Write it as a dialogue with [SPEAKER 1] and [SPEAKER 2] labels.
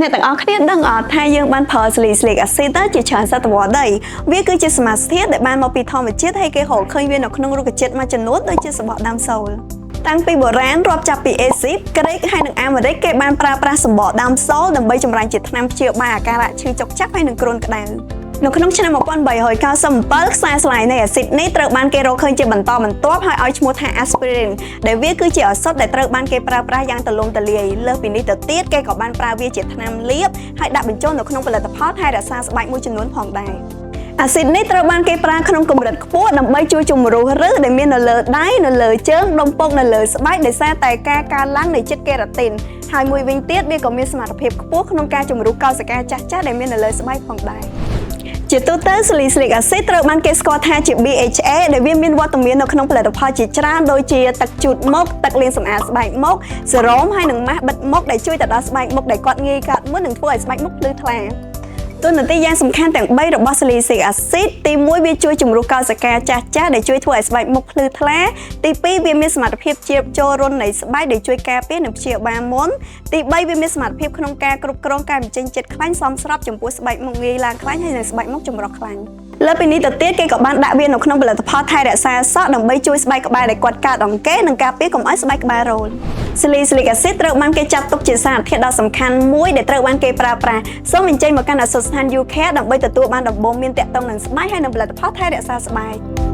[SPEAKER 1] អ្នកទាំងអស់គ្នាដឹងអត់ថាយើងបានប្រើ salicylic acid ទៅជាច្រើនសតវត្សដីវាគឺជាសមាសធាតុដែលបានមកពីធម្មជាតិហើយគេរកឃើញវានៅក្នុងរុក្ខជាតិមួយចំនួនដូចជាសម្បកដើមសូលតាំងពីបុរាណរាប់ចាប់ពីអេស៊ីបក្រិកហើយនិងអាមេរិកគេបានប្រើប្រាស់សម្បកដើមសូលដើម្បីចម្រាញ់ជាថ្នាំព្យាបាលអាការៈឈឺចុកចាប់ហើយនិងគ្រុនក្តៅនៅក្នុងឆ្នាំ1897ខ្សែស្លាយនៃអាស៊ីតនេះត្រូវបានគេរកឃើញជាបន្តបន្ទាប់ហើយឲ្យឈ្មោះថា aspirin ដែលវាគឺជាឱសថដែលត្រូវបានគេប្រើប្រាស់យ៉ាងទូលំទូលាយលើសពីនេះទៅទៀតគេក៏បានប្រើវាជាថ្នាំលាបហើយដាក់បញ្ចូលនៅក្នុងផលិតផលថែរក្សាស្បែកមួយចំនួនផងដែរអាស៊ីតនេះត្រូវបានគេប្រើក្នុងកម្រិតខ្ពស់ដើម្បីជួយជំរុះឫសដែលមាននៅលើដៃនៅលើជើងដុំពកនៅលើស្បែកដោយសារតែការកើនឡើងនៃជាតិកេរ៉ាទីនហើយមួយវិញទៀតវាក៏មានសមត្ថភាពខ្ពស់ក្នុងការជំរុះកោសិកាចាស់ៗដែលមាននៅលើស្បែកផងដែរជាទូទៅ salicylic acid ត្រូវបានគេស្គាល់ថាជា BHA ដែលវាមានវត្តមាននៅក្នុងផលិតផលជាច្រើនដូចជាទឹកជូតមុខទឹកលាងសម្អាតស្បែកមុខសេរ៉ូមហើយនិងម៉ាស់បិទមុខដែលជួយទៅដល់ស្បែកមុខដែលគាត់ងាយកើតមុននិងធ្វើឲ្យស្បែកមុខភ្លឺថ្លាតួនាទីយ៉ាងសំខាន់ទាំង3របស់ salicylic acid ទី1វាជួយជំរុះកោសិកាចាស់ចាស់ដែលជួយធ្វើឲ្យស្បែកមុខភ្លឺថ្លាទី2វាមានសមត្ថភាពជ្រាបចូលរន្ធនៃស្បែកដែលជួយការពារនិងព្យាបាលមុនទី3វាមានសមត្ថភាពក្នុងការគ្រប់គ្រងការបញ្ចេញជាតិខ្លាញ់សមស្របចំពោះស្បែកមុខងាយឡើងខ្លាញ់ហើយនិងស្បែកមុខចម្រុះខ្លាញ់លើពីនេះទៅទៀតគេក៏បានដាក់វានៅក្នុងផលិតផលថែរក្សាសក់ដើម្បីជួយស្បែកក្បាលដែលគាត់កើតអង្គេនិងការពារកុំឲ្យស្បែកក្បាលរោល Salicylic acid ត្រូវបានគេចាត់ទុកជាសារធាតុដ៏សំខាន់មួយដែលត្រូវបានគេប្រើប្រាស់សូមអញ្ជើញមកកាន់ឱសថស្ថាន YouCare ដើម្បីទទួលបានដំបូន្មានទាក់ទងនឹងស្បែកហើយនិងផលិតផលថែរក្សាស្បែក។